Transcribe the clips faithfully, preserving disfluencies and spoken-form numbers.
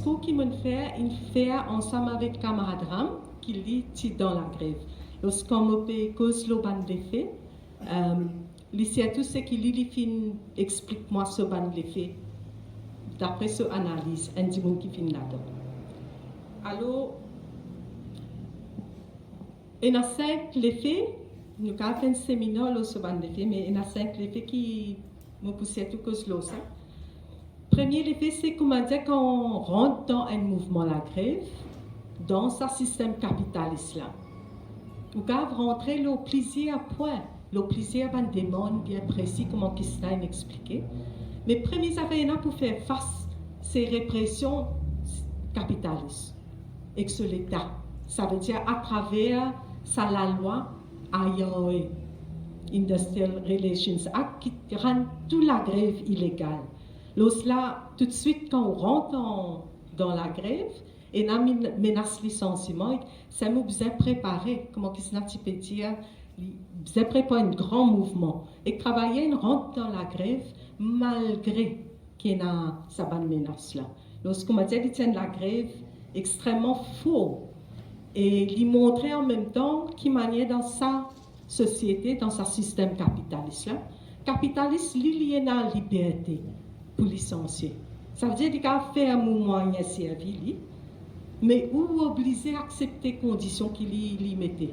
Kou ki mo'nn fer, inn fer ansam avek kamarad Ram, ki li ti dan lagrev. Lorski mo pe koz lor bann lefe, em, li sirtou seki li, li finn explik mwa so bann lefe, dapre so analiz, enn dimoun ki finn ladan. Alor, ena sink lefe, nou kapav fer enn seminar lor so bann lefe, me ena sink lefe ki mo pou sirtou koz lor sa. Premie lefe, se koumadir kan ou rant dan enn mouvman lagrev, dan sa sistem kapitalis la, ou kapav rantre lor plizier pwin, lor plizier bann demann bien presi, kouma Kristina inn explike. Me premie zafer ena pou fer fas, se represion kapitalis ek so Leta. Savedir atraver sa lalwa I R A, Industrial Relations Act, ki rann tou lagrev ilegal. Lor sela, toutswit kan ou rant an, dan lagrev, ena men-, menas lisansiman, ek sa mo bizin prepare, kouma Kristina ti pe dir, li bizin prepar enn gran mouvman. Ek travayer inn rant dan lagrev, malgre ki ena sa bann menas la. Donk, koumadir li ti enn lagrev extrememan for, e li montre anmemtan ki manier dan sa sosiete, dan sa sistem kapitalis la, kapitalis li, li ena liberte pou lisansie. Savedir li kapav ferm ou mwayin servi li, me ou oblize aksepte kondision ki li, li mete.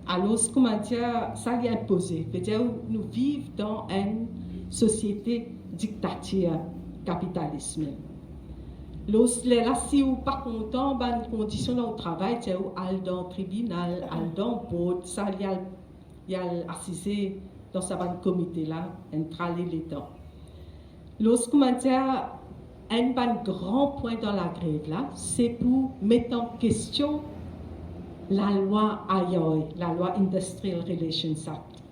Alor, koumadir sa li inpoze, vedir nou viv dan enn sosiete diktatir kapitalis mem. Lor, lerla si ou pa kontan bann kondision dan ou travay, ti ou al dan tribinal, al dan board, sa li al, li al asize dan sa bann komite la, enn trale letan. Lor, koumadir enn bann gran pwin dan lagrev la, se pou met an kestion lalwa I R A, lalwa Industrial Relations Act,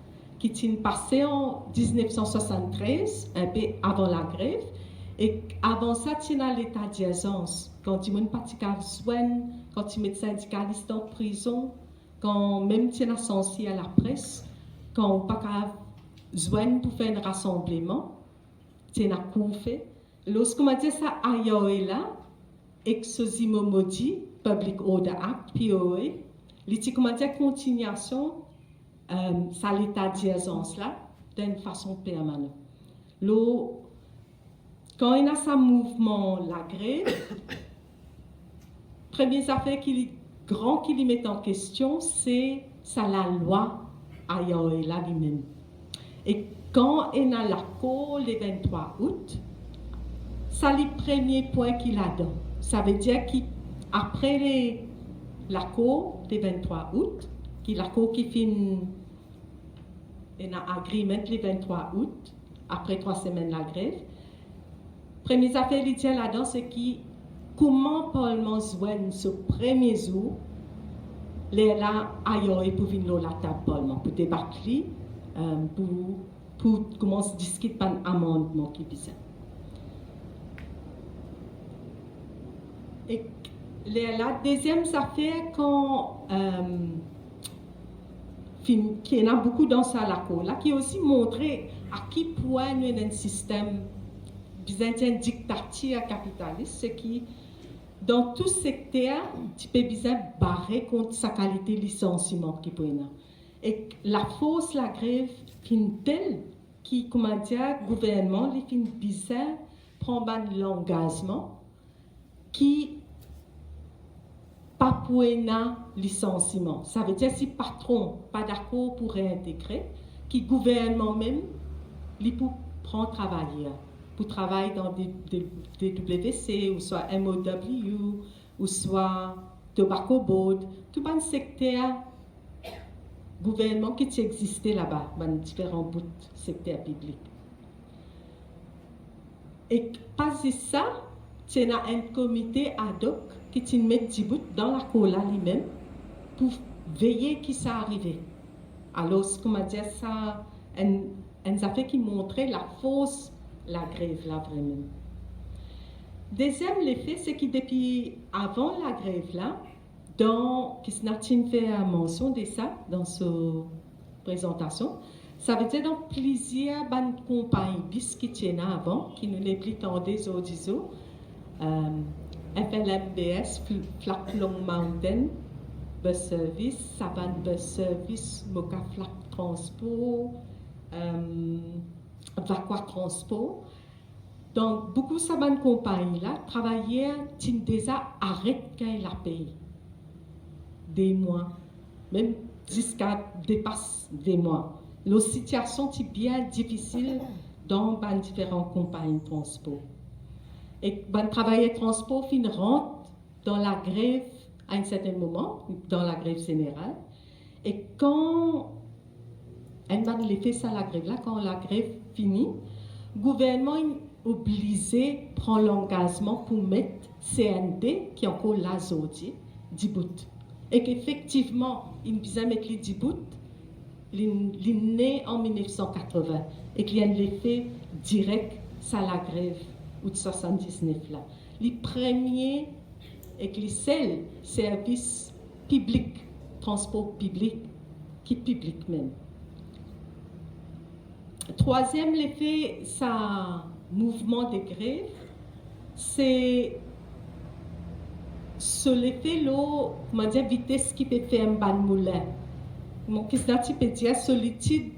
ki ti'nn pase an diznef san swasanntrez, inpe avan lagrev, e avan sa, ti ena leta dirzans, kan dimoun pa ti kapav zwenn, kan ti met sindikalis dan prizon, kan mem ti ena sansir lapres, kan ou pa kapav zwenn pou fer enn rasanbleman, ti ena kourfe. Lor, koumadir sa I R A la, ek so zimo modi, Public Order Act, P O A, li ti koumadir kontignasion, em, sa leta dirzans la, dan enn fason permanan. Lor, kan ena sa mouvman lagrev, premie zafer ki li, gran ki li met an kestion, se sa lalwa I R A la limem. E kan ena lakor le venntrwa out, sa li premie pwin ki ladan. Savedir ki apre le, lakor le venntrwa out, ki lakor ki finn ena agreement le venntrwa out, apre trwa semenn lagrev, premie zafer li dir ladan, se ki kouma parlman zwenn so premie zour, lerla I R A pou vinn lor latab parlman, pou debat li, em, pou, pou koumans diskit bann amandman ki bizin. E lerla, deziem zafer, kan, em, finn, ki ena boukou dan sa lakor la, ki osi montre a ki pwin nou ena enn sistem, bizin dir enn diktatir kapitalis, se ki dan tou sekter, ti pe bizin bare kont sa kalite lisansiman ki pou ena. E lafors lagrev finn tel ki, koumadir, gouvernman, li finn bizin pran bann langazman ki pa pou ena lisansiman. Savedir si patron pa dakor pou reintegre, ki gouvernman mem, li pou pran travayer pou travay dan de, de, D W C, ouswa M O W, ouswa Tobacco Board, tou bann sekter gouvernman ki ti existe laba, bann diferan bout sekter piblik. E pa zis sa, ti ena enn komite ad hoc ki ti met dibout dan lakor la limem pou veye ki sa arive. Alor, koumadir, sa enn, enn zafer ki montre lafors lagrev la vremem. Deziem lefe, se ki depi avan lagrev la, dan, Kristina ti'nn fer mansion de sa dan so prezantasion, savedir dan plizier bann konpagni bis ki ti ena avan, ki nou nepli tande zordizour, em, F L M B S, Fl-, Flap Long Mountain Bus Service, Savann Bus Service, Moka Flap Transport, euh, Vaqua Transport. Donk, boukou sa bann konpagni la, travayer ti deza aret gagn lapey de mwa, mem ziska depas de mwa. Lor sitiasion ti bien difisil dan bann diferan konpagni transpor. E bann travayer transpor finn rant dan lagrev a enn sertin moman, dan lagrev zeneral. E kan enn bann lefe sa lagrev la, kan lagrev fini, gouvernman inn oblize pran langazman pou met C N T, ki ankor la zordi, dibout. E ki efektivman, inn bizin met li dibout, li, li ne an mil nef san katreven, e ki enn lefe direk sa lagrev out swasann-diznef la. Li premie ek li sel servis piblik, transpor piblik, ki piblik mem. Trwaziem lefe sa mouvman de grev, se so lefe lor, koumadir, vites ki pe ferm bann moulin. Mo kisna ti pe dir, solitid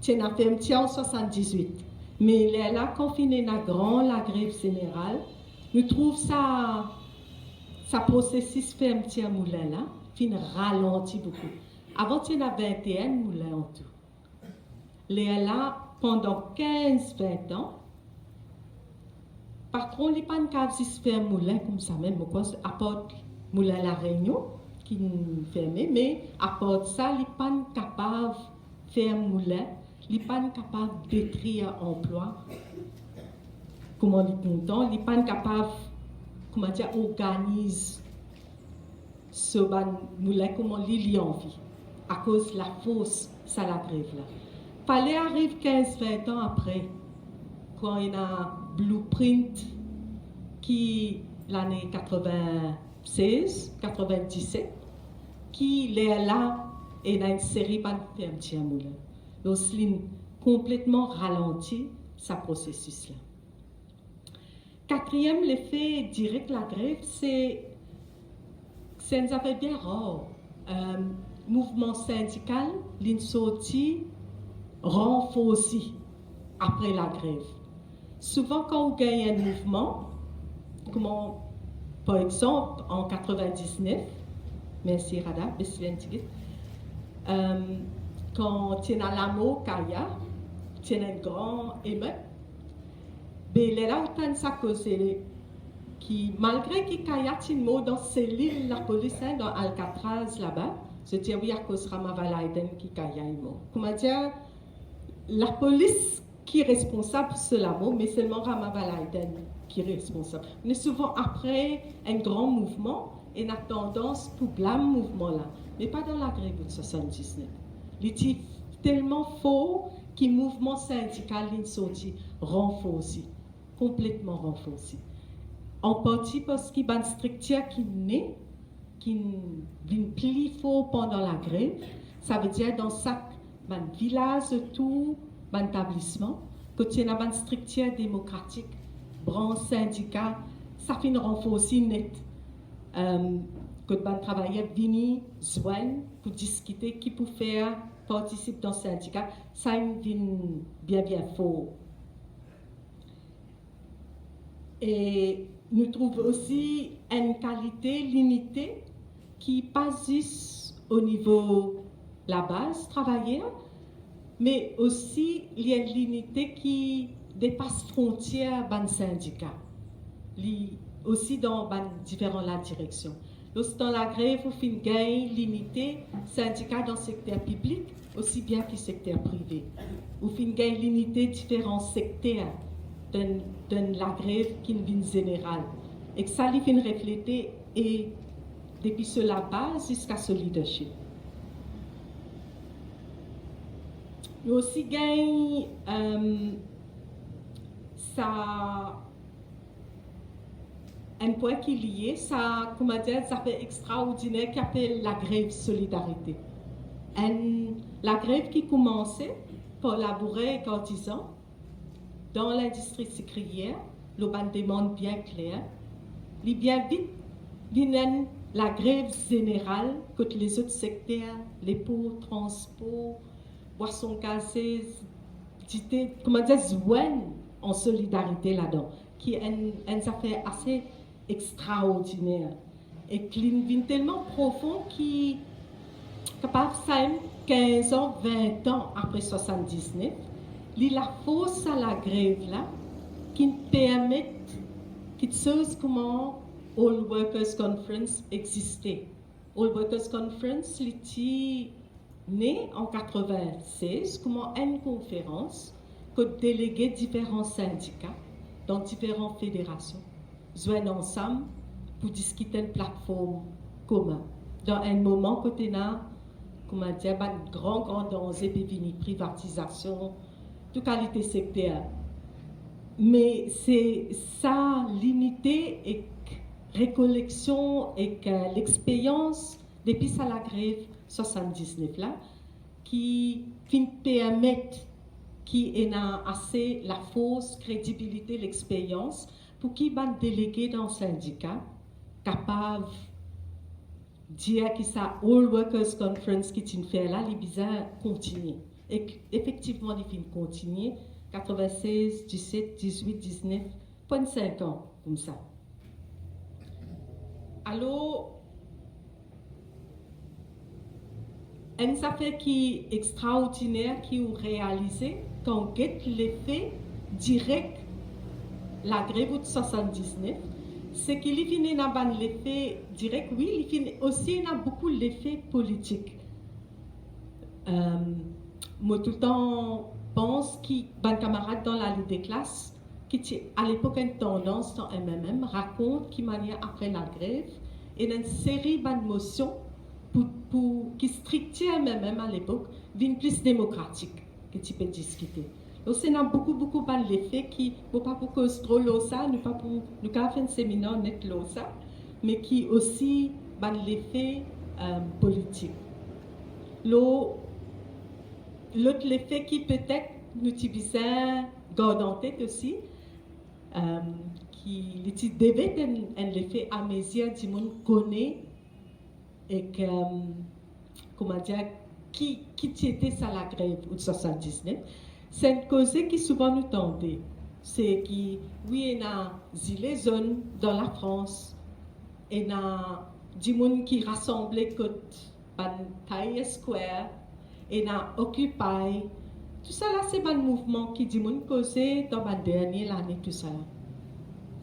ti ena fermtir an swasann-diz-wit. Me lerla, kan finn ena gran lagrev zeneral, nou trouv sa, sa prosesis fermtir moulin la finn ralanti boukou. Avan, ti ena vinte-enn moulin antou. Lerla, pandan kinz, vint an, patron li pa'nn kav zis ferm moulin koumsa mem, mo krwar, apar moulin La Reynion ki'nn ferme, me apar sa, li pa'nn kapav ferm moulin, li pa'nn kapav detrir anplwa kouma li kontan, li pa'nn kapav, koumadir, organiz so bann moulin kouma li, li anvi, akoz lafors sa lagrev la. Fale ariv kinz, vint an apre, kan ena blueprint ki lane katreven-sez, katreven-diset, ki lerla ena enn seri bann fermtir moulin. Donk, linn konpletman ralanti sa prosesis la. Katriem lefe direk lagrev, se, se enn zafer bien rar. Euh, mouvman sindikal, linn sorti ranforsi apre lagrev. Souvan, kan ou gagn enn mouvman, kouma, par exanp, an katreven-diznef, mersi Rada, mersi enn tigit, euh, kan ti ena lamor Kaya, ti ena enn gran emet, be lerla ou tann sa koze ki, malgre ki Kaya ti mor dan selil lapolis, hein, dan Alcatraz laba, zot dir wi, akoz Rama Valaydon ki Kaya inn mor. Koumadir, lapolis ki responsab so lamor, me selman Rama Valaydon ki responsab. Me souvan apre enn gran mouvman, ena tandans pou blam mouvman la, me pa dan lagrev swasann-diznef. Li ti telman for ki mouvman sindikal linn sorti ranforsi, konpletman ranforsi. An parti parski bann striktir ki ne, ki vinn pli for pandan lagrev, savedir dan sak bann vilaz otour bann etablisman, kot ti ena bann striktir demokratik, brans sindika, sa finn ranforsi net. Euh, kot bann travayer vini zwenn pou diskite ki pou fer, partisip dan sindika, sa inn vinn bien, bien for. E nou trouv osi enn kalite linite ki pa zis o nivo labaz, travayer, me osi li enn linite ki depas frontier bann sindika. Li osi dan bann diferan ladireksion. Lortan lagrev, ou finn gagn linite sindika dan sekter piblik, osi bien ki sekter prive. Ou finn gagn linite diferan sekter dan, dan lagrev ki vinn zeneral. Ek sa, li finn reflete e depi so labaz ziska so leadership. Nou osi gagn, euh, sa enn pwin ki lie sa, koumadir, zafer extraordiner ki apel lagrev solidarite. Enn lagrev ki koumanse par labourer ek artizan dan lindistri sikriyer, lor bann demann bien kler, Li bien vit vinn enn lagrev zeneral kot lezot sekter, lepor, transpor, bwason gaze, dite, koumadir, zwenn an solidarite ladan, ki enn, enn zafer ase extraordiner. Ek li vinn telman profon ki kapav sa enn kinz an, vin an apre swasann-diznef, li lafors sa lagrev la ki permet kiksoz kouma All Workers Conference existe. All Workers Conference, li ti ne an katrovin-sez kouma enn konferans kot delege diferan sindika dan diferan federasion zwenn ansam pou diskit enn platform komin dan enn moman kot ena, koumadir, bann gran, gran danze pe vini, privatizasion, tou kalite sekter. Me se sa linite ek rekoleksion ek, eh, lexperyans depi sa lagrev swasann-diznef la, ki finn permet ki ena ase lafors, kredibilite, lexperyans pou ki bann delege dan sindika kapav dir ki sa All Workers Conference ki ti'nn fer la, li bizin kontinie. Ek efektivman, li finn kontinie, katrovin-sez, diset, dizwit, diznef, pou enn sink an koumsa. Alor, enn zafer ki extraordiner ki ou realize kan ou get lefe direk lagrev out swasann-diznef, se ki li finn ena bann lefe direk, wi, li finn osi ena boukou lefe politik. Em, mo toultan pans ki bann kamarad dan lalir de klas, ki ti alepok enn tandans dan M M M, rakont ki manier apre lagrev, ena enn seri bann mosion pou, pou ki striktir M M M alepok vinn plis demokratik, ki ti pe diskite. Donk, ena boukou, boukou bann lefe ki, mo pa pou koz tro lor sa, nou pa pou, nou kapav fer enn seminar net lor sa, me ki osi bann lefe, eh, politik. Lor, lot lefe ki petet nou ti bizin gard an tet osi, eh, ki li ti devet enn, enn lefe amezir dimoun kone ek, eh, koumadir, ki, ki ti ete sa lagrev out swasann-diznef. Se enn koze ki souvan nou tande, se ki, wi, ena zile zonn dan Lafrans, ena dimoun ki rasanble kot bann Tahrir Square, ena Occupy. Tousala se bann mouvman ki dimoun koze dan bann dernie lane, tousala.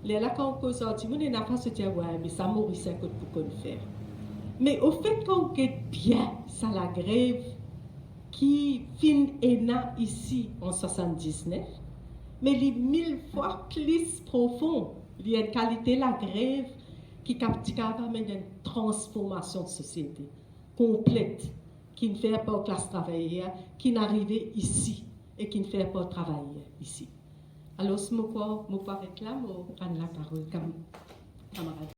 Lerla kan ou koz ar dimoun, ena fwa zot dir, "Wey, me sa Morisien kot pou konn fer." Me ofet, kan ou get bien sa lagrev ki finn ena isi an swasann-diznef, me li mil fwa plis profon, li enn kalite lagrev ki kap-, ti kapav amenn enn transformasion sosiete konplet, ki'nn fer par klas travayer, ki'nn arive isi e ki'nn fer par travayer isi. Alor, mo krwar, mo pou aret la, mo rann laparol kam-, kamarad.